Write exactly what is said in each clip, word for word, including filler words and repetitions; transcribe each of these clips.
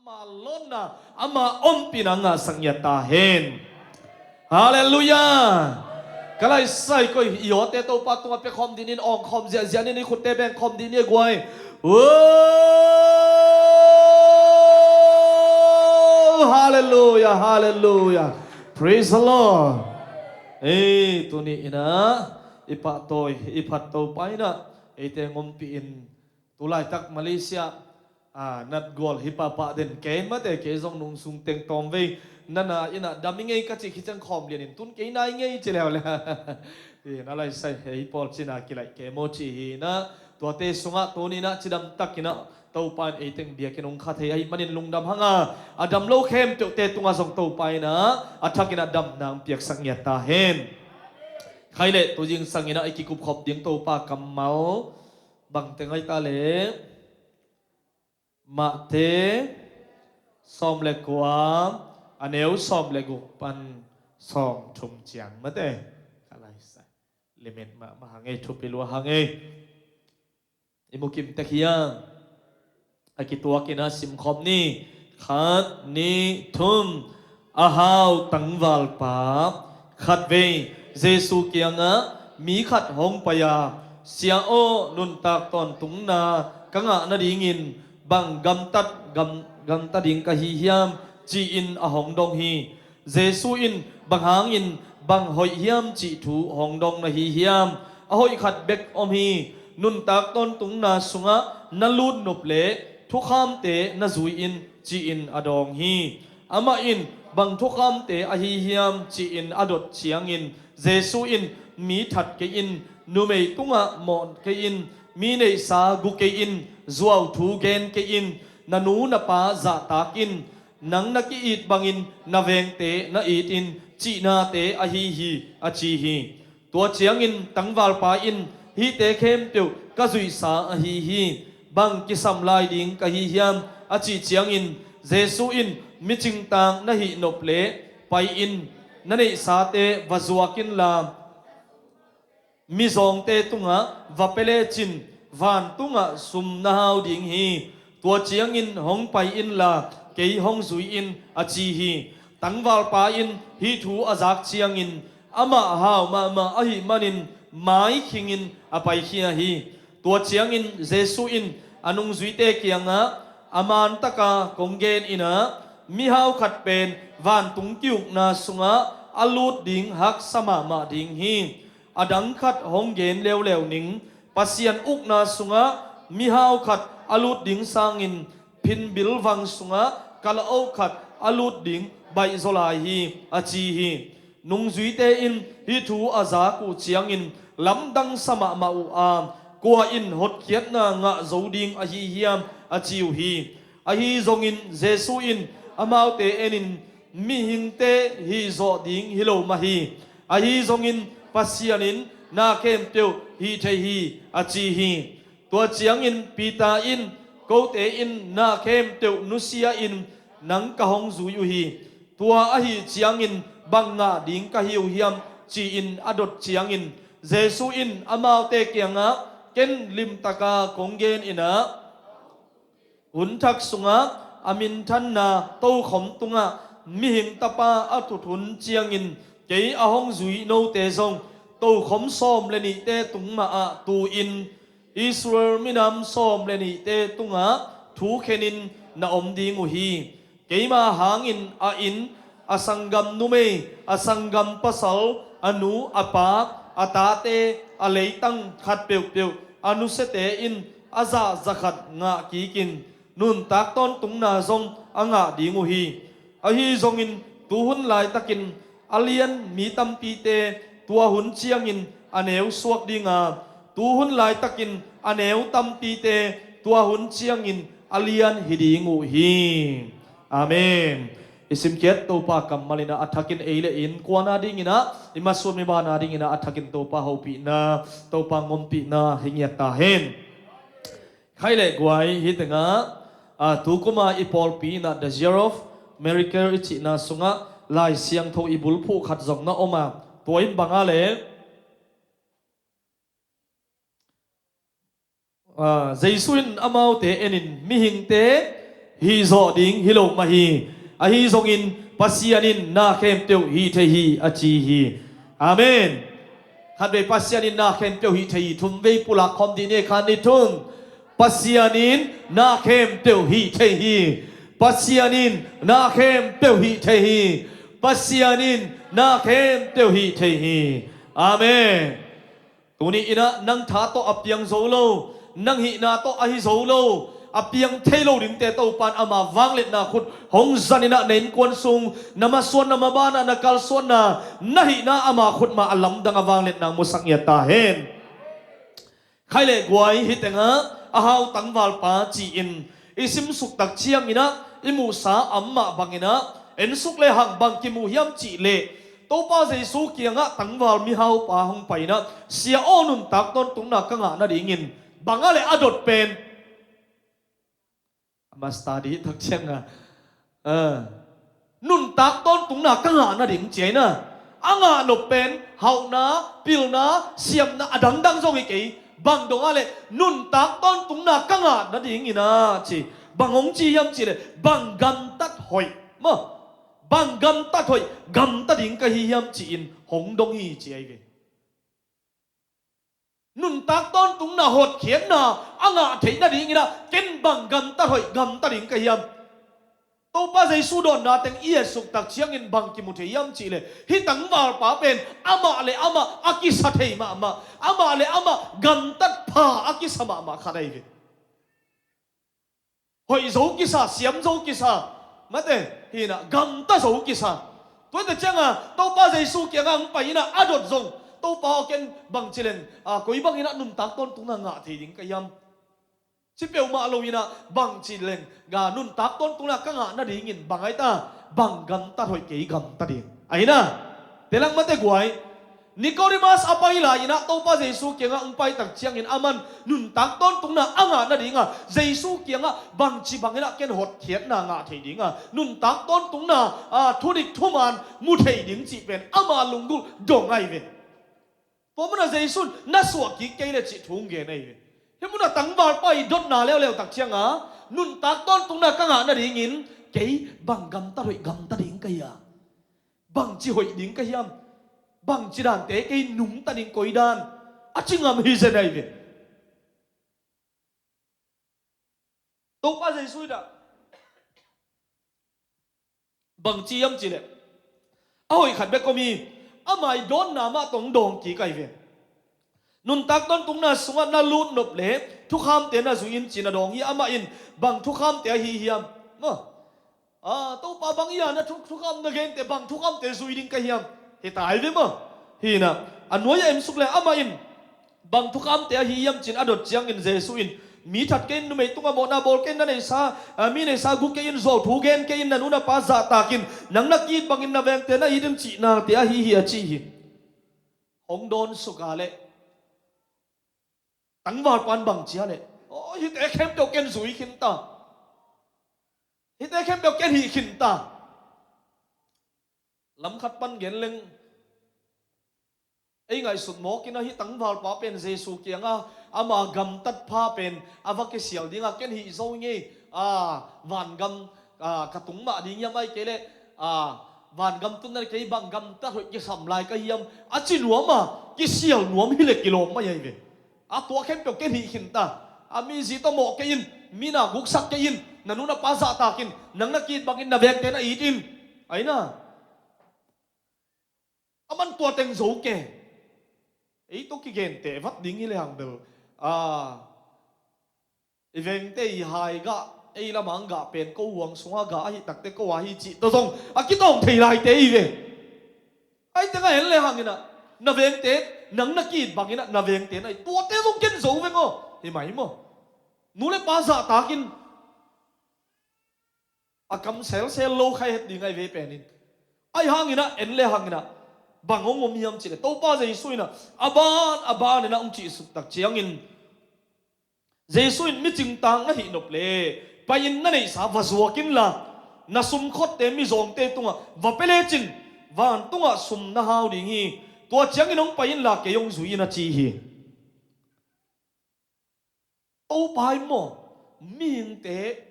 Ama lawnna, ama ompihna ngahsak ngiat ta hen. Halleluiah. Ka laisai koi i awte Topa tungah pia khawm dinin awng khawm ziahziah nin i khutte beng khawm dinin a guai. Halleluiah, halleluiah. Praise the Lord. Ei tuni inah i pahtawi i phat Topa inah eite ngompihin. Tulaitak Malaysia ah natgual hi pahpah den kei mate, kei zong nungsung teng tawmvei nana inah dam i ngei ka cih khiciang khawm lianin tun kei nai ngei ci leuleu. Hi na laisai hei pawl cina kilaih kei maw ci hi inah tuate sungah tuninah cidamtakinah Topa in eiteng biakinn hong kha thei ahi manin lungdam hanga a dam lo khempeuhte tungah zong Topa inah a thakinah damna hong piaksak ngiat ta hen. Khai leh tuzingsang inah i kikupkhop ding Topa kammal bangte ngaita le Mahte sawm le kua a neu sawm le guk pan sawm thum ciang mate. Ka laisai limit mahmah hangei, thupi lua hangei. I mukim tek hiam? A kituakin a simkhop ni. Khat, nih, thum. A hau tangvalpa khatvei Jesu kiangah mi khat hong pai a, Sia aw, nuntak tawntungna ka ngah nadingin bang gamtat, gam, gamta ding ka hi hiam? Ci-in a hong dong hi. Jesu in, Bang hangin bang hoih hiam cih thu hong dong na hi hiam? A hoih khat bek om hi. Nuntak tawntungna sungah na lutnop le thukhamte na zui in, ci-in a dawng hi. Amah in, Bang thukhamte ahi hiam? Ci-in a dot ciangin Jesu in, Mi that kei in, numei tungah mawh kei in, mi neihsa gu kei in, zuauthu gen kei in, na nu na pa zahtak in, nang na ki-it bangin na vengte na it in, cihnate ahi hi, a ci hi. Tua ciangin tangvalpa in, Hihte khempeuh ka zuihsa ahi hi. Bang kisam lai ding ka hi hiam? A cih ciangin Jesu in, Micingtang na hih nop le pai in, na neihsate va zuak inla, mizawngte tungah va pia lecin vantungah sum na hau ding hi. Tua ciangin hong pai inla kei hong zui in, a ci hi. Tangvalpa in hih thu a zak ciangin amah hau mahmah ahih manin mai khingin a paikhia hi. Tua ciangin Jesu in a nungzuite kiangah, A mantaka kong gen inah, mihau khat pen vantung ki-ukna sungah a lut ding haksa mahmah ding hi. A dang khat hong gen leuleu ning, Pasian ukna sungah mihau khat a lut ding sangin phinbilvang sungah kalaoh khat a lut ding baihzaw lai hi, a ci hi. Nungzuite in hih thu a zak uh ciangin lamdangsa mahmah uh a, Kua in hotkhiatna ngah zo ding ahi hiam? A ci uh hi. Ahi zongin Jesu in amaute enin, Mihingte hihzawh ding hi lo mah hi. Ahi zongin Pasian in na khempeuh hih thei hi, a ci hi. Tua ciangin Peter in, Kote in na khempeuh nusia-in nang ka hong zui uh hi. Tua ahi ciangin bang ngah ding ka hi uh hiam? Ci-in a dot ciangin Jesu in amaute kiangah, Ken limtaka kong gen inah, hun thak sungah a minthanna tokhom tungah mihing tapa a thut hun ciangin kei a hong zui note zong tokhom sawm le nihte tung mahah tu-in Israel minam sawm le nihte tungah thu khenin na om ding uh hi. Keima hangin a inn, a sanggam numei, a sanggam pasal, a nu, a pa, a tate, a leitang khat peuhpeuh a nusiate in a zah zakhat ngah kikin nuntak tawntungna zong a ngah ding uh hi. Ahi zongin tuhun laitakin a lian mi tampite tua hun ciangin a neu suak dinga, tuhun laitakin a neu tampite tua hun ciangin a lian hi ding uh hi. Amen. I simkhiat Topa kammal inah a thakin ei le in kuana dinginah i masuan mi bana dinginah a thakin Topa hopihna, Topa ngompihna hi ngiat ta hen. Khai le guai, hih tengah, ah, tukuma i pawlpi inah The Year of Miracle i cihna sungah Lai Siangtho i bulphuh khat zong na om a, tua in banga le, ah, Jesu in amaute enin mihingte hih zawh ding hi lo mah hi. Ahi zongin Pasian in na khempeuh hih thei hi a ci hi. Amen. Khatvei Pasian in na khempeuh hih thei hi. Thumvei pulak khawm dih ni. Khat, nih, thum. Pasian in na khempeuh hih thei hi. Pasian in na khempeuh hih thei hi. Pasian in na khempeuh hih thei hi. Amen. Tuni inah nang tha tawh a piang zo lo, nang hihna tawh ahi zo lo, a piang thei lo dingte Topan ama vangliatna khut hong zan inah na innkuan sung, na masuan, na mabanah, na kalsuanna, na hihna ama khut mah a lamdang a vangliatna musak ngiat ta hen. Khai le guai, hih tengah a hau tangvalpa ci-in i simsuk tak cianginah i muhsa amah banginah ensuk le hang bang kimu hiam cih leh Topa Jesu kiangah tangval mihaupa hong painah, "Sia aw, nuntak tawntungna ka ngah nadingin bang a le a dot pen?" A masta dih tak cianga, a, nuntak tawntungna ka ngah nading ci a ina, a ngah nop pen hauhna, pilna, siamna a dangdang zong hi kei. Bang dong a le nuntak tawntungna ka ngah nading ina ci, bang hong ci hiam cih leh, bang gamtat hoih maw, bang gamtat hoih gamta ding ka hi hiam ci-in hong dong hi ci ahi ve. Nuntak tawntungna hotkhiatna a ngah theih nading inah ken bang gamta hoih gamta ding ka hiam? Topa Jesu dawnna teng i etsuk tak ciangin bang kimu thei hiam cih leh, hih tangvalpa pen amah le amah a kisa thei mahmah, amah le amah gamtat pha a kisa mahmah khat ahi ve. Hoih zo kisa, siam zo kisa, mate, hinah gamta zo kisa. Tuate cianga Topa Jesu kiangah hong pai inah a dot zong, "Topa aw, ken bangci leng, a, koi banginah nuntak tawntungna ngah thei ding ka hiam?" Ci peuhmah lo inah bangci leng, a, nuntak tawntungna ka ngah nadingin bang ahi ta, bang gamtat hoih kei gamta ding ahi na. Telak mate guai. Nicodemus a pai lai inah Topa Jesu kiangah hong pai tak ciangin aman nuntak tawntungna a ngah nadinga Jesu kiangah bangci banginah ken hotkhiatna ngah thei dinga, nuntak tawntungna, a, thudik thuman mu thei ding cih pen ama lunggulh dong ahi ve. Tua munah Jesu in na suah kik kei le cih thu hong gen ahi ve. Hih munah tangvalpa i dotna leuleu tak cianga nuntak tawntungna ka ngah nadingin kei bang gamtat hoih gamta ding ka hiam? Bangci hoih ding ka hiam? Bangci dante kei nungta ding, koi dan a ci ngam hi zen ahi ve. Topa Jesu inah bangci hiam cih leh, a hoih khat bek om hi. Ama i dawnna mah tawh hong dawng kik ahi ve. Nuntak tawntungna sungah na lut nop le thukhamte na zui in ci-in a dawng hi. Amah in bang thukhamte ahi hiam? Maw, a, Topa, bang hi a na thu-, thukham na gente, bang thukhamte zui ding ka hiam? Hi ta ahi ve maw. Hinah a nuai-ah ensuk le amah in bang thukhamte ahi hiam ci-in a dot ciangin Jesu in, "Mi that kei in, numei tungah mawhna bawl kei in, na neihsa, a, mi neihsa gu kei in, zuauthu gen kei in, na nu na pa zahtak in, nang na ki-it bangin na vengte na it in," cihnate ahi hi a ci hi. Hong dawnsuk a leh tangvalpa in bang ci a leh, "Aw, hihte khempeuh ken zui khin ta. Hihte khempeuh ken hih khin ta." Lamkhat pan gen leng, ei ngaihsut mawk inah hih tangvalpa pen Jesu kiangah ama gamtat pha pen a va kisial dinga, "Ken hih zo ngei, a, vangam, a, ka tung mah ding hiam, ahih kei leh, a, vangam tunna kei bang gamtat hoih kisam lai ka hiam?" a ci nuam a, kisial nuam hi leh kilawm mai ahi ve. "A, tua khempeuh ken hih khin ta. A, mi zi tawh mawh kei in, mi na guksak kei in, na nu na pa zahtak in, nang na ki-it bangin na vengte na it in," ahi na. Aman tua teng zo ke. Ei tawh kigenteh vat ding hi le hang bel, a, i vengte i hai gah, ei lamang gah pen ko huang sungah gah ahi takte ko ahi cih tawh zong a kitawng thei laite hi ve. Ahi tengah en le hanginah na vengte, nang na ki-it banginah na vengte na it, tuate zong ken zo veng aw. Hi mai maw? Nu le pa zahtakin a kam selsel lo khai het ding ahi ve penin. Ahi hanginah en le hanginah bang hong om hiam cih leh, Topa Jesu inah a ban a ban inah hong cihsuk tak ciangin, Jesu in, "Mi cingtaang na hih nop le pai-in na neihsa va zuak inla, na sumkhotte mizawngte tungah va pia lecin vantungah sum na hau ding hi. Tua ciangin hong pai inla kei hong zui in," a ci hi. Topa in maw, mihingte,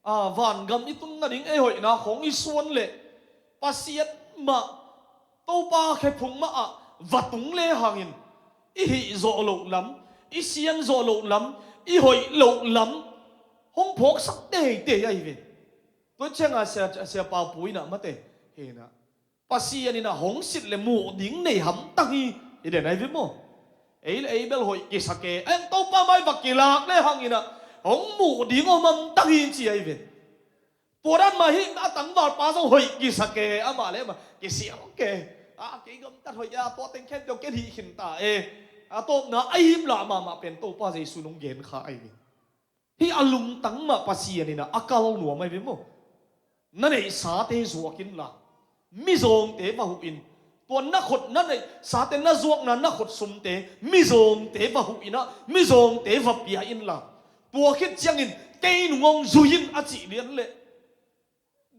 a, vangam i tun nading ei hoihna khawng i suan leh Pasian mah, Topa khephung mah ah va tung le hangin i hih zawh loh lam, i sian zawh loh lam, i hoih loh lam hong phawksak teitei ahi ve. Tua cianga sia, sia Pau Pu in ah mate, hi in ah, Pasian in ah hong sit le muh ding nei hamtang hi, i den ahi ve maw? Ei le ei bel hoih kisak e, en Topa mai va kilak le hangin ah hong muh ding om hamtang hi ci ahi ve. Tua dan mah hi a, tangvalpa zong hoih kisak e, amah le amah kisial ke. A, kei gamtat hoih a, tua teng khempeuh ken hih khin ta e. A tawpna a hip lah mahmah pen Topa Jesu in hong gen kha ahi ve. Hih a lungtang mah Pasian in ah a kal nuam ahi ve maw? Na neihsate zuak inla, mizawngte va huh in. Tua na khut, na neihsate, na zuakna, na khut sumte mizawngte va huh in ah, mizawngte va pia inla, tua khit ciangin kei nung hong zui in a cih lian leh,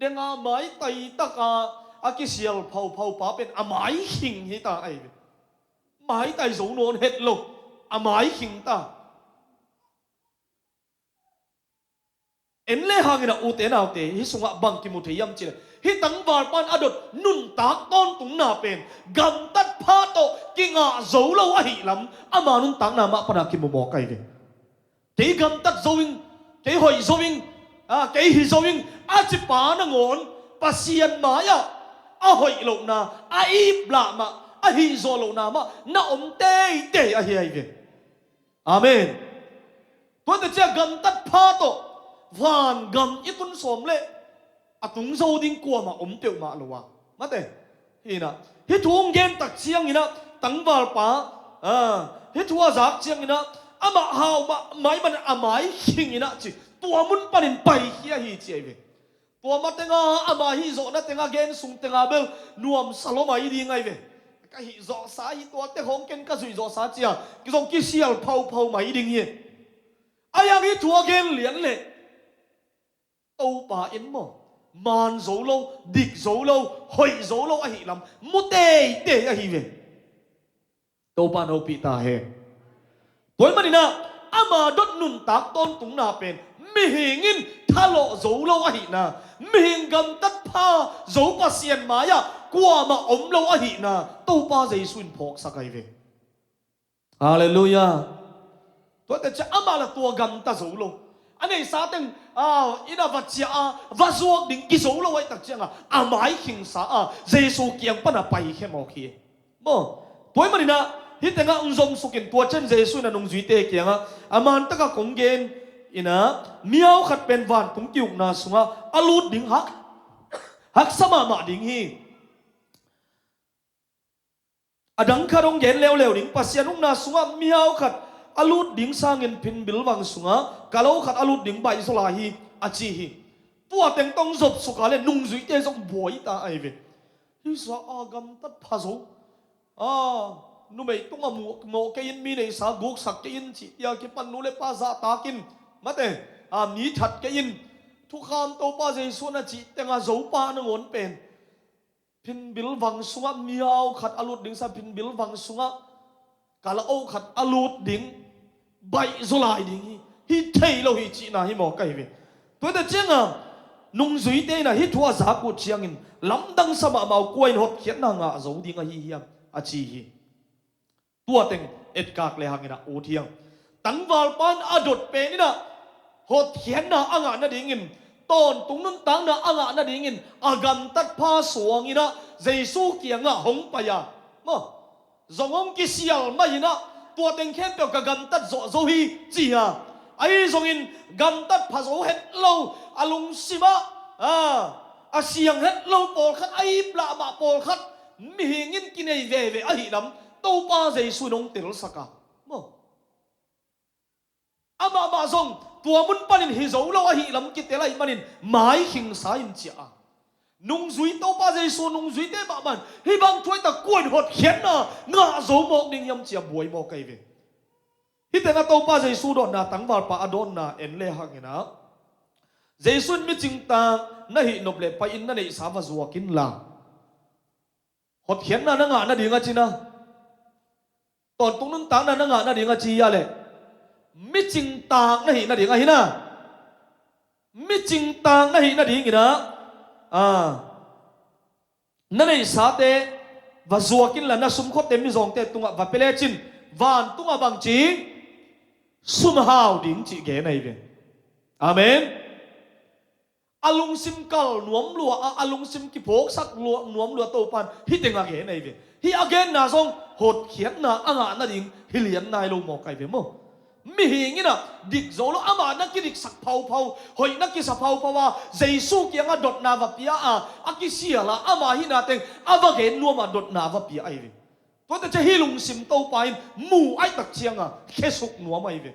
denga maitai taka a kisial phauphau pa pen a mai khing hi ta ahi ve. Maitai zo nawn het lo, a mai khing ta. En le hangin ah ute naute, hih sungah bang kimu thei hiam cih leh, hih tangvalpa in a dot nuntak tawntungna pen gamtat pha tawh kingah zo lo ahih lam ama nuntakna mah pan ah kimu mawk ahi ve. Kei gamtat zo ing, kei hoih zo ing, a, kei hi zo ing a cipa nangawn Pasian mai-ah a hoih lohna, a ip lah mah, a hih zawh lohna mah na om teitei ahi ahi ve. Amen. Tuate cia gamtat pha tawh vangam i tun sawm leh a tung zo ding kuamah om peuhmah lo a, mate. Hi in ah, hih thu hong gen tak ciangin ah tangvalpa, a, hih thu a zak ciangin ah amah hau mah, mai man a mai khing in ah ci, tua mun panin paikhia hi ci ahi ve. Tua ma tenga ama hih zawhna tenga gen sung tenga bel nuamsa lo mai ding ahi ve. Ka hih zawhsa hi, tuate khawng ken ka zuih zawhsa cia kizong kisial phauphau mai ding hi. A yang hih thu a gen lian leh Topa in maw, man zo lo, dik zo lo, hoih zo lo ahih lam mu teitei ahi ve. Topa in hopih ta hen. Tua ahih manin ah ama dot nuntak tawntungna pen mihing in thalawh zo lo ahihna, mihing gamtat pha zo Pasian mai-ah kuamah om lo ahihna Topa Jesu in phawksak ahi ve. Halleluiah. Tuate cia amah la tua gamta zo lo. A neihsa teng, a, inn ah va ciah a, va zuak ding kizo lo ahih tak cianga a mai khingsa a, Jesu kiang pan a paikhia mawk hi. Maw, tua ahih manin ah hih tengah hong zomsukin tua ciang Jesu in a nungzuite kiangah a man takah kong gen in ah, mihau khat pen vantung ki-ukna sungah a lut ding hak, haksa mahmah ding hi. A dang khat hong gen leuleu ning, Pasian ukna sungah mihau khat a lut ding sangin phinbil vang sungah kalo khat a lut ding baihzaw lai hi, a ci hi. Tua teng tawh hong zopsuk a leh nungzuite zong buai ta ahi ve. Hih sa a gamtat pha zo, a, numei tungah mawh, mawh kei in, mi neihsa guksak kei in cih, tia kipan nu le pa zahtak in, mate, a, mi that kei in, thukham Topa Jesu na cih tenga zo pa nangawn pen phinbil vang sungah mihau khat a lut ding sa, phinbil vang sungah kalo khat a lut ding baihzaw lai ding hi, hi thei lo hi cihna hi mawk ahi ve. Tuate cianga nungzuite in ah hih thu a zak uh ciangin lamdangsa mahmah uh, kua in hotkhiatna ngah zo ding ahi hiam, a ci hi. Tua teng etkak le hangin ah ut hi hang. Tangvalpa in a dot pen in ah hotkhiatna a ngah nadingin, tawntung nuntakna a ngah nadingin a gamtat pha suangin ah Jesu kiangah hong pai a, maw, zong hong kisial mah in ah, tua teng khempeuh ka gamtat zawh zo hi, ci a. Ahi zongin gamtat pha zo het lo, a lungsimah, a, a siang het lo pawlkhat, a ip lah mah pawlkhat mihing in kinei veve ahih lam Topa Jesu in hong telsak a, maw, amahmah zong tua mun panin hi zo lo ahih lam kitel ahih manin mai khingsa in ciah a. Nungzui, Topa Jesu nungzuite mahmah in hih bang thu ahih tak kua in hotkhiatna ngah zo mawk ding hiam ci a buai mawk ahi ve. Hih tengah Topa Jesu dawnna, tangvalpa a dawnna en le hangin ah, Jesu in, micing taak na hih nop leh pai-in na neihsa va zuak inla, hotkhiatna na ngah nading a ci na, tawntung nuntakna na ngah nading a ci a leh, micing taak na hih nading ahi na. Mi cingtaak na hih nadingin ah, a, na neihsate va zuak inla, na sumkhuate mizawngte tungah va pia lecin, vantungah bangci sumhau ding cih gen ahi ve. Amen. A lungsim kal nuam lua a, a lungsim kiphawksak lua, nuam lua Topan hih teng a gen ahi ve. Hih a genna zong hotkhiatna a ngah nading hi lian nai lo mawk ahi ve maw. Mihing in ah dik zo lo, amah na kidiksak phauphau, hoih na kisa phauphau a, Jesu kiangah dotna va pia a, a kisial a, ama hihna teng a va gen nuam a dotna va pia ahi ve. Tuate ciang hih lungsim Topa in mu ahih tak ciangah khesuk nuam ahi ve.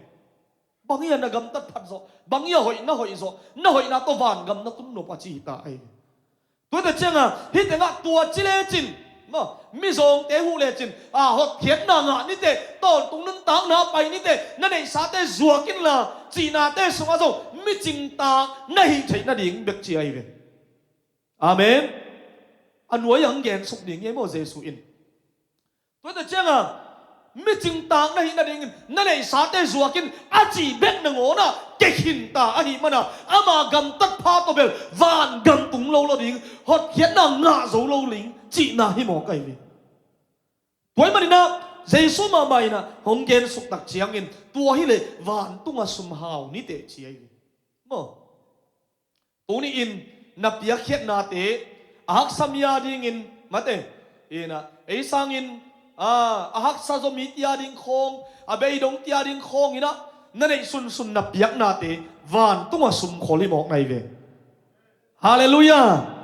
Bang hia na gamtat phat zawh, bang hia hoih na hoih zawh, na hoihna tawh vangam na tun nop a ci hi ta ahi ve. Tuate ciangah hih tengah tua ci lecin, maw, mizawngte huh lecin, a, hotkhiatna ngah nite, tawntung nuntakna pai nite, na neihsate zuak inla cihnate sungah zong mi cingtaak na hih theih nading bek ci ahi ve. Amen. A nuai ang gensuk ding hi maw Jesu in. Tuate ciangah mi cingtaak na hih nadingin na neihsate zuak in a cih bek nangawnah kekhinta ahih mana ama gamtat pha tawh bel vangam tung lo lo ding, hotkhiatna ngah zo lo ding cihna hi mawk ahi ve. Tua ahih maninah Jesu mahmah inah hong gensuk tak ciangin tua hileh vantungah sumhau niteh ci ahi ve. Maw? Tuni-in na piakkhiatnate a haksa mi a dingin mate, inah ei sangin, a, a haksa zaw mite a ding khawng, a bei dongte a ding khawng inah na neih sunsun na piaknate vantungah sumkhol hi mawk na hi ve. Halleluiah.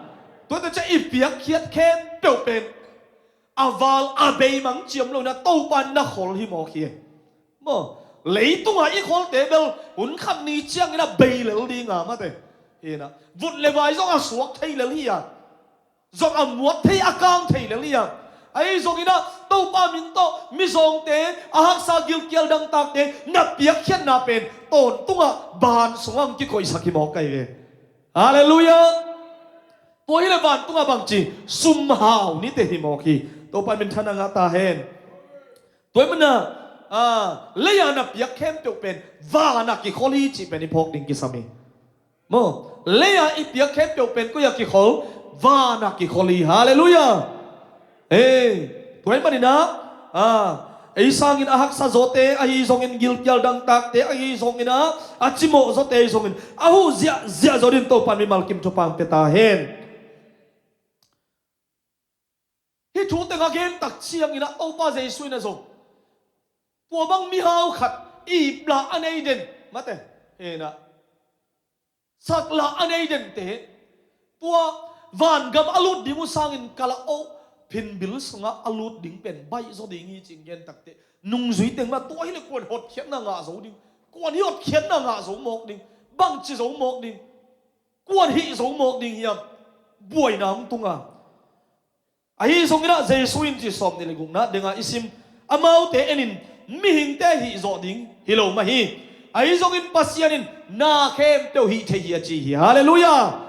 Tuate ciah i piakkhiat khempeuh pen a val a bei mang ciam lo inah Topa in na khol hi mawk hi. Maw, leitungah i kholte bel hun khat ni ciangin a bei lel dinga mate, hinah vut le vai zong a suak thei lel hi a, zong a muat thei a kang thei lel hi a. Ahi zonginah Topa min tawh mizawngte a haksa gilkial dangtakte na piakkhiatna pen tawntungah ban sungah hong kikoihsak hi mawk ka hi ve. Halleluiah. Tua hileh vantungah bangci sumhau niteh hi mawk hi. Topa min than a ngah ta hen. Tua hi mana, a, lei-a na piak khempeuh pen vanah kikhol hi cih pen i phawk ding kisam hi. Maw, lei-a i piak khempeuh pen koi-ah kikhol? Vanah kikhol hi. Halleluiah. Ei, tua hi maninah, a, ei sangin a haksa zawte ahi zongin, gilkial dangtakte ahi zonginah, a cimawh zawte ahi zongin a huh ziahziah zaw din Topa mimal kim thupha pia ta hen. Hih thu teng a gen tak ciangin ah Topa Jesu in a zong tua bang mihau khat iplah a nei den mate, hinah saklah a nei dente, tua vangam a lut ding uh sangin kalah oh phinbil sungah a lut ding pen baih zaw ding hi cih gen takteh nungzui teng mah tua hileh kuan hotkhiatna ngah zo ding, kuan hih hotkhiatna ngah zo mawk ding, bangci zo mawk ding, kuan hih zo mawk ding hiam? Buaina hong tunga. Ahi zonginah Jesu in cih sawm nih le gukna denga i sim, amaute enin mihingte hih zawh ding hi lo mah hi. Ahi zongin Pasian in na khempeuh hih thei hi a ci hi. Halleluiah.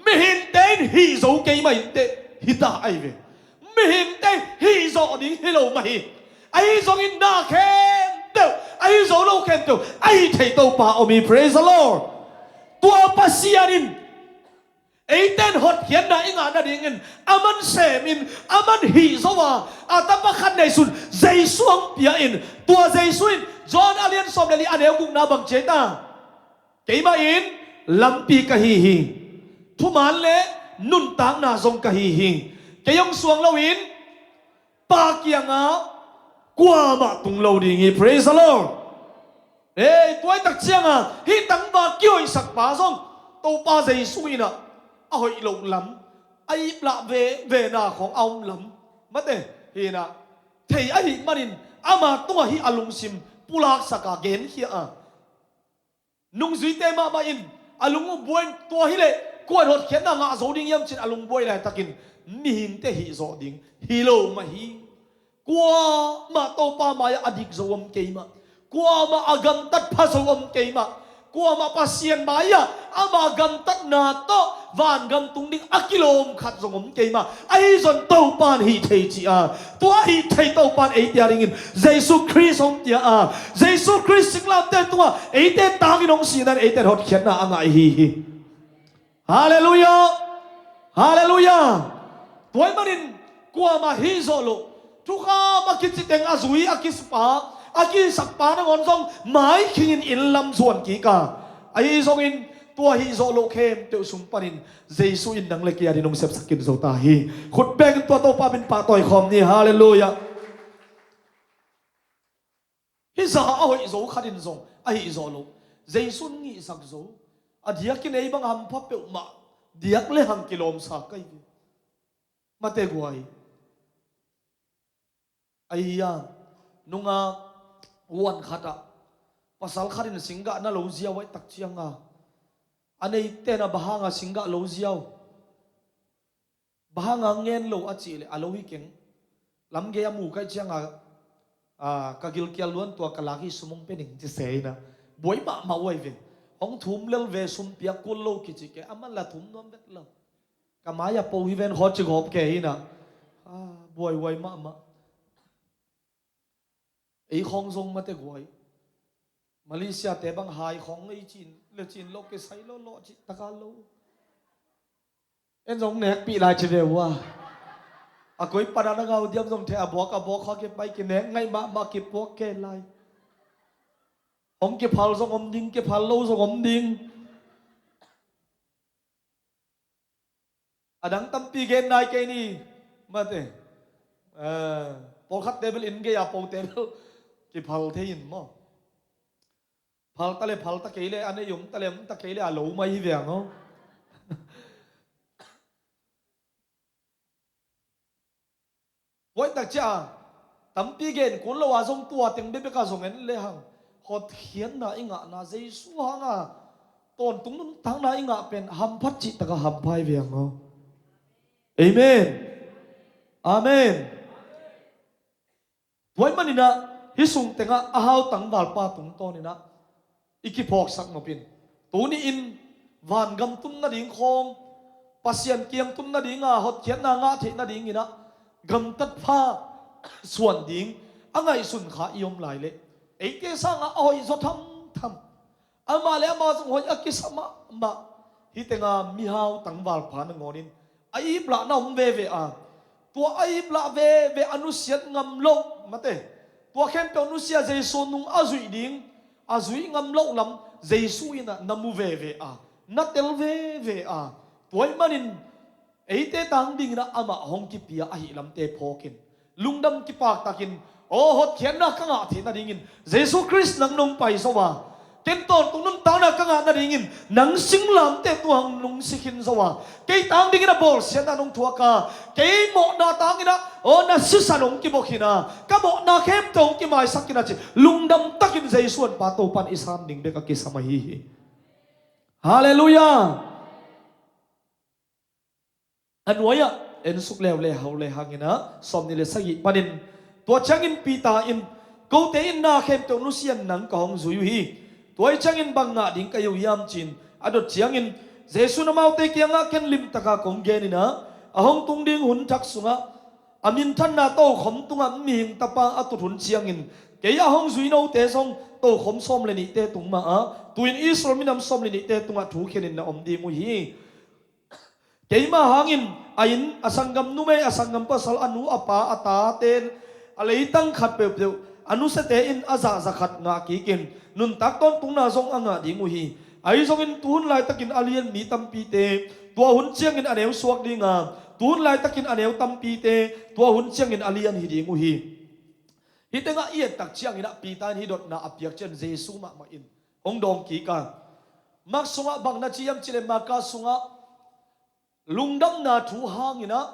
Mihingte in hih zo kei mah inteh hi ta ahi ve. Mihingte hih zawh ding hi lo mah hi. Ahi zongin na khempeuh, ahi zo lo khempeuh a hih thei Topa om hi. Praise the Lord. Tua Pasian in eite in hotkhiatna i ngah nadingin aman semin, aman hih zo a, a tapa khat neisun Jesu hong pia in, tua Jesu in John a lian sawm le li a neu gukna bang ci ta? Keimah in lampi ka hi hi, thuman le nuntakna zong ka hi hi. Kei hong suang loin Pa kiangah kuamah tung lo ding hi. Praise the Lord. Ei, tua hi tak cianga hih tangval kihoihsak pa zong Topa Jesu inah a hoih loh lam, a iplah ve vena khawng a om lam mate, hinah thei ahih manin ama tungah hih a lungsim pulaksaka genkhia a, nungzuite mahmah in a lung uh buai in, tua hileh kuan hotkhiatna ngah zo ding hiam cin a lung buai laitakin mihingte hih zawh ding hi lo mah hi. Kuamah Topa mai-ah a dik zo om kei mah, kuamah a gamtat pha zo om kei mah, Kuamah Pasian mai-ah ama gamtatna tawh vangam tung ding a kilawm khat zong om kei mah. Ahi zong Topa in hih thei ci a, tua hih thei Topa in eite a dingin Jesu Khrist hong pia a, Jesu Khrist singlamteh tungah eite tangin hong sihna in eite in hotkhiatna a ngah hi hi. Halleluiah. Halleluiah. Tua ahih manin kuamah hih zawh loh, thukham a kici teng a zui a kisakpa, a kisakpa nangawn zong maikhingin inn lam zuan kik a, ahi zongin tua hih zawh loh khempeuh sung panin Jesu in nang le kei a dingin hong sepsak khin zo ta hi. Khut bengin tua Topa min pahtawi khawm ni. Halleluiah. Hih za a hoih zo khat in zong a hih zawh loh, Jesu in ngihsak zo. A diakin ei bang hampha peuhmah diak le hang kilawmsa ka hi ve. Mate guai. Ahi a, nunga vuan khatah pasal khat in singgah na lo ziau ahih tak cianga, a neite na bang hanga singgah lo ziau, bang hanga ngen lo a cih leh a lo hi keng. Lamgei a mu ka hih cianga, a, ka gilkial luan tua ka lak hi, sum hong pia ning ci se ina. Buai mahmah uh ahi ve. Hong thum lel ve, sum piak kul lo kici kei, aman la thum nuam vet lo. Ka mai-ah po hi ven khaw ci gawp kei ina. A, buaihuai mahmah. Ei khawng zong mate guai. Malaysia te bang hai khawng ei cin le cin lo, kisai lo lo cih taka lo. En zong nekpih lai ci ve uh a. A koi pana na ngau diam zong thei, a buak a buak kha kipai kinek ngaih mahmah, kipuak kei lai. Hong kiphal zong om ding, kiphal lo zong om ding. A dang tampi gen nai kei ni. Mate. Eh, pawlkhat te bel inn gei-a po te bel kiphal thei in maw. Phal ta le phal ta kei le, a nei om ta le om ta kei le, a lo mai hi ve ang aw. Puai tak cia tampi gen kun lo a zong tua teng bekbek a zong en le hang, hotkhiatna i ngahna, Jesu hanga tawntung nuntakna i ngah pen hamphat cih taka hampha hi ve ang aw. Amen. Amen. Tua ahih maninah hih sung tengah a hau tangvalpa tungtawninah i kiphawksak nopin, tuni-in vangam tun nading khawng, Pasian kiang tun nadinga hotkhiatna ngah theih nadinginah gamtatpha suan ding a ngaihsun kha i om lai leh, eite sangah a hoih zaw thamtham, amah le amah zong hoih a kisa mahmah, hih tenga mihau tangvalpa nangawnin a iplahna om veve a, tua a iplah veve a nusiat ngam loh, mate, tua khempeuh nusia Jesu nung a zuih ding, a zuih ngam loh lam Jesu inah na mu veve a, na tel veve a, tua ahih manin eite tang dinginah amah hong kipia ahih lamte phawkin, lungdam kipaktakin, aw, hotkhiatna ka ngah theih nadingin Jesu Khrist nang nong pai zo a, ken tawntung nuntakna ka ngah nadingin nang singlamteh tua hong nungsi khin zo a, kei tang dingin a bawlsiatna nong thuak a, kei mawhna tanginah, aw, na sisan hong kibawk khin a, ka mawhna khempeuh hong kimaisak khin a ci lungdam takin Jesu an pa Topan i san ding bek a kisam ahi hi. Halleluiah. A nuai-ah en suk leuleu le hanginah sawmnih le sagih panin, tua ciangin Peter in, kote in na khempeuh nusian nang ka hong zui uh hi. Tua ahih ciangin bang ngah ding ka hi uh hiam ci-in a dot ciangin, Jesu in amaute kiangah, ken limtaka kong geninah, a hong tung ding hun thak sungah a minthanna tokhom tungah mihing tapa a tut hun ciangin kei a hong zui note zong tokhom sawm le nihte tung mah a, tu-in Israel minam sawm le nihte tungah thukhenin na om ding uh hi. Keima hangin a inn, a sanggam numei, a sanggam pasal, a nu, a pa, a tate, a leitang khat peuhpeuh a nusiate in a zahza khat ngah kikin nuntak tawntungna zong a ngah ding uh hi. Ahi zongin tuhun laitakin a lian mi tampite tua hun ciangin a neu suak dinga, tuhun laitakin a neu tampite tua hun ciangin a lian hi ding uh hi. Hih tengah i et tak cianginah Peter in hih dotna a piak ciang Jesu mahmah in hong dawng kik a. Mark sungah bang na ci hiam cih leh, Marka sungah lungdamna thu hanginah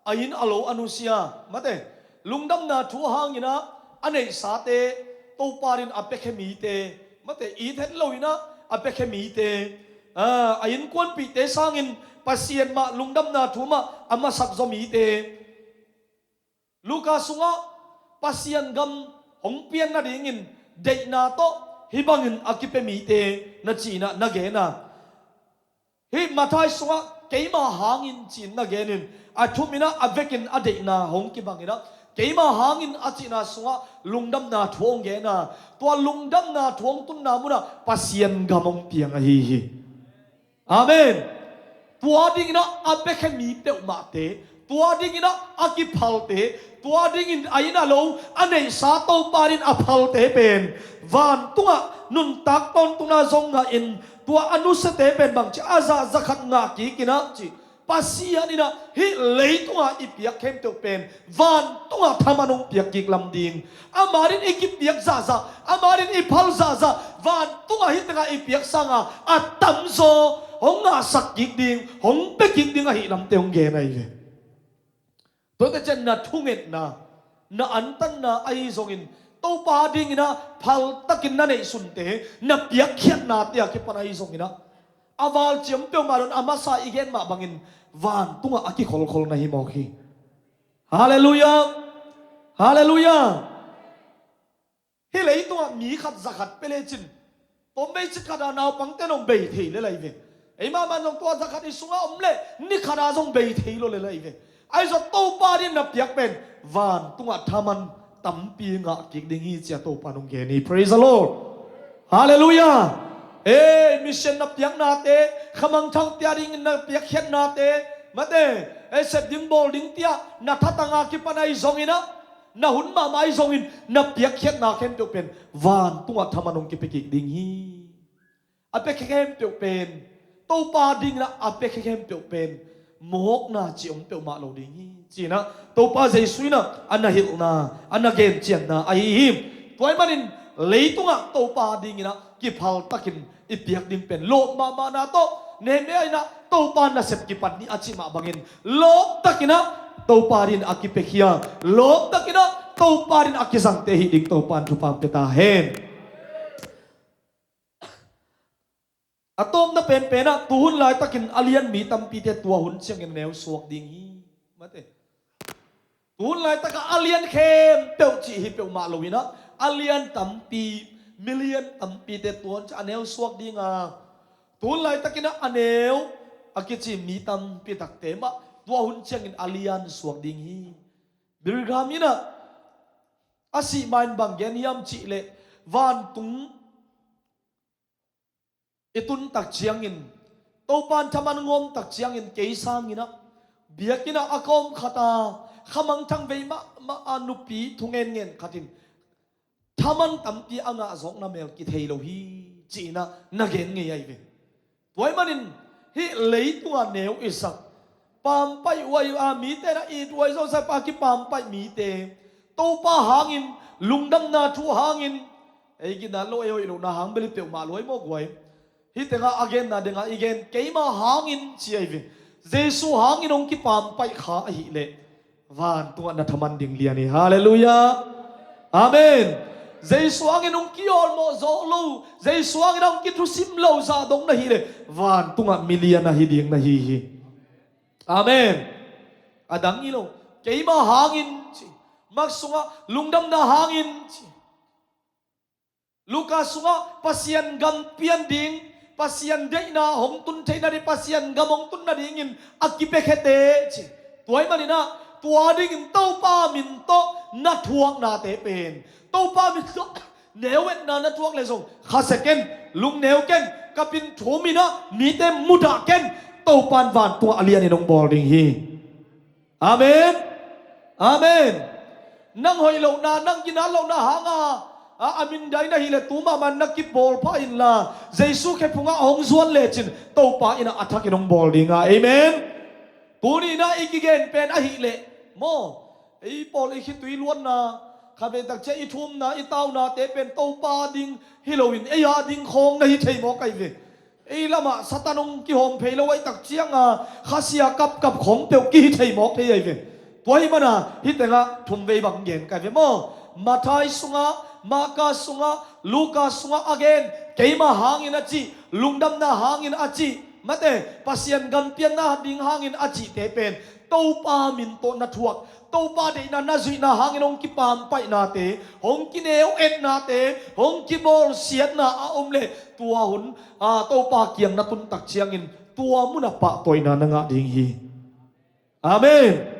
a inn a lo a nusia, mate, lungdamna thu hanginah a neihsate Topa in a piakhia mite, mate, it het loinah a piakhia mite, a, a innkuanpihte sangin Pasian mah lungdamna thu mah a masak zaw mite, Luka sungah Pasian gam hong pian nadingin deihna tawh Hih bangin a kipia mite na ci-in ah na gen a, hih Matthai sungah keima hangin ci-in na genin, a thumin ah a vekin a deihna hong kibangin ah, keima hangin a cihna sungah lungdamna thu hong gen a, tua lungdamna thu hong tunna munah Pasian gam hong piang ahi hi. Amen. Tua dingin ah a biakhia mi peuhmahte, tua dingin ah a kiphalte, tua dingin a inn a lo a neihsa Topa in a phalte pen vantungah nuntak tawntungna zong ngahin, tua a nusiate pen bangci a zah zakhat ngah kikin ah ci, Pasian in ah hih leitungah i piak khempeuh pen vantungah thaman hong piak kik lam ding. Ama din i kipiak zahzah, ama din i phal zahzah, vantungah hih tengah i piak sanga a tamzaw hong ngahsak kik ding, hong pia kik ding ahi lamte hong gen ahi ve. Tuate ciang na thungetna, na antanna ahi zongin, Topa dingin ah phaltakin na neihsunte, na piakkhiatnate a kipan ahi zongin ah, a valciam peuhmah lo-in a masa i gen mah bangin vantungah a kikholkhol na hi mawk hi. Halleluiah. Halleluiah. Hih leitungah mi khat zakhat pia lecin, tom bei cik khatah naupangte nong bei thei lel ahi ve. Eimah mah zong tua zakhat i sungah om leh ni khatah zong bei thei lo lel ahi ve. Ahi zong Topa din na piak pen vantungah thaman tampi ngah kik ding hi ci-a Topa nong gen hi. Praise the Lord. Halleluiah. Ei, mission na piaknate, khamangthangte a dingin na piakkhiatnate, mate, ei, sep ding bawl ding tiah na thatanga kipan ahi zongin ah, na hun mahmah ahi zongin na piakkhiatna khempeuh pen vantungah thaman hong kipia kik ding hi. A piakhia khempeuh pen, Topa dingin ah a piakhia khempeuh pen mawkna cih hong peuhmah lo ding hi, ci-in ah Topa Jesu in ah a na hilhna, a na gencianna ahi hi. Tua ahih manin leitungah Topa dingin ah kiphaltakin i piak ding pen lawp mahmahna tawh, Nehemiah in ah Topa nasep kipan ni a cih mah bangin lawptakin ah Topa din a kipiakhia, lawptakin ah Topa din a kizangte hih ding Topa in thupha pia ta hen. A tawpna penpen ah tuhun laitakin a lian mi tampite tua hun ciangin a neu suak ding hi. Mate. Tuhun laitakah a lian khempeuh cih hi peuhmah lo-in ah, a lian tampi, milian tampite tua hun ciang a neu suak ding a, tuhun laitakin ah a neu a kici mi tampi takte mah tua hun ciangin a lian suak ding hi. Billy Graham in ah a sih ma-in bang gen hiam cih leh, vantung i tun tak ciangin, Topa in thaman ngawm tak ciangin, kei sangin ah biakinn ah a kawm khat a khamangthang vei mahmah a nupi thungen ngen khat in thaman tampi a ngah zawkna mel kithei lo hi, ci-in ah na gen ngei ahi ve. Tua ahih manin hih leitungah neu i sak, pampaih huai a mite na it huai zawsa pa kipampaih mite, Topa hangin, lungdamna thu hangin, ei gina lo, ei hoih lohna hang beli peuhmah lo, ei mawk huai. Hih tengah a genna dingah i gen, keima hangin ci ahi ve. Jesu hangin hong kipampaih kha ahih leh vantungah na thaman ding lian hi. Halleluiah. Amen. Jesu hangin hong kiawlmawh zawh lo, Jesu hangin hong kithusim lo zah dong na hih leh vantungah milian ahi ding na hi hi. Amen. A dang hi lo. Keima hangin ci. Mak sungah lungdamna hangin ci. Luka sungah Pasian gam pian ding, Pasian deihna hong tun theihna ding, Pasian gam hong tunna dingin a kipiakhiate ci. Tua ahih manin ah tua dingin Topa min tawh na thuaknate pen, Topa min tawh neu etna na thuak leh zong khasia ken, lungneu ken, ka pin thum in ah mite mudah ken, Topa in vantungah a lianin hong bawl ding hi. Amen. Amen. Nang hoih lohna, nang ginat lohna hanga a, a mindaina hileh tu mahmah na kibawl pha inla, Jesu khephungah hong zuan lecin Topa in ah a thakin hong bawl dinga. Amen. Tuni in ah i kigen pen ahih leh maw, ei pawl i khitui luanna, khatvei takciang i thumna, i taunate pen Topa ding hi loin ei a ding khawng na hi thei mawk ahi ve. Ei lamah Satan hong kihawm phei lo ahih takcianga khasia kapkap khawng peuh kihi thei mawk thei ahi ve. Tua ahih mana hih tengah thumvei bang gen ka hi ve maw. Matthai sungah, Marka sungah, Luka sungah a gen, keima hangin a cih, lungdamna hangin a cih, Mate, Pasian gampianna ding hangin a cihte pen Topa min tawh na thuak, Topa deihna na zuihna hangin hong kipampaihnate, hong kineu etnate, hong kibawlsiatna a om leh tua hun, a, Topa kiang na tuntak ciangin tua munah pahtawina na ngah ding hi. Amen.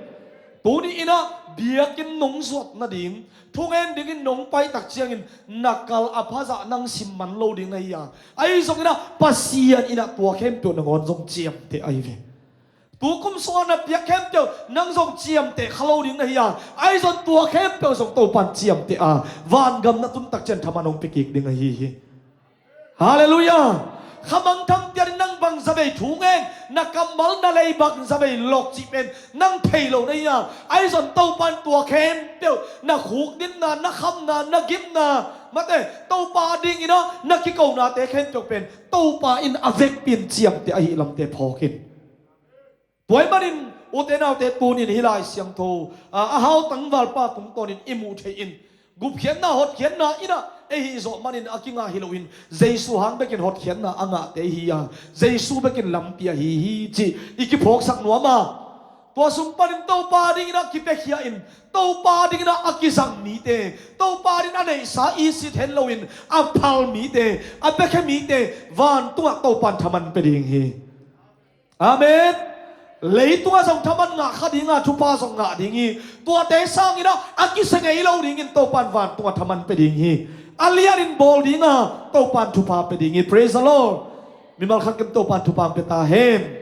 Tuni inah biakinn nong zuat nading, thungen dingin nong paitak ciangin na kal a phazah nang sim man lo ding na hi a, ahi zonginah Pasian inah tua khempeuh nangawn zong ciamteh ahi ve. Tukum sungah na piak khempeuh nang zong ciamteh kha lo ding na hi a, ahi zong tua khempeuh zong Topan ciamteh a, vangam na tuntak ciang thaman hong pia kik ding ahi hi. Halleluiah. Khamangthang tianin nang bangzabei thungen, na kammal na lei bangzabei lok cih pen nang thei lo na hi a, ahi zong Topan tua khempeuh, na khukdinna, na khamna, na gimna, mate, Topa dinginah na kikonate khempeuh pen Topa in a vekpi in ciamteh ahih lamte phawk in. Tua ahih manin ute naute, tunin hih Lai Siangtho, a, a hau tangvalpa tungtawnin i muh theih in, gupkhiatna hotkhiatna inah ei hih zawh manin a kingah hi loin Jesu hang bekin hotkhiatna a ngahte ihi a, Jesu bekin lampi ahi hi cih i kiphawksak nuam a, tua sung panin Topa dinginah kipiakhia in, Topa dinginah a kizang mite, Topa dingin a neihsa i sit het loin a phal mite, a piakhia mite vantungah Topan thaman pia ding hi. Amen. Leitungah zong thaman ngah kha dinga, thupha zong ngah ding hi. Tuate sanginah a kisia ngei lo dingin Topan vantungah thaman pia ding hi. A lianin bawl dinga Topan thupha pia ding hi. Praise the Lord. Mimal khat kem Topan thupha pia ta hen.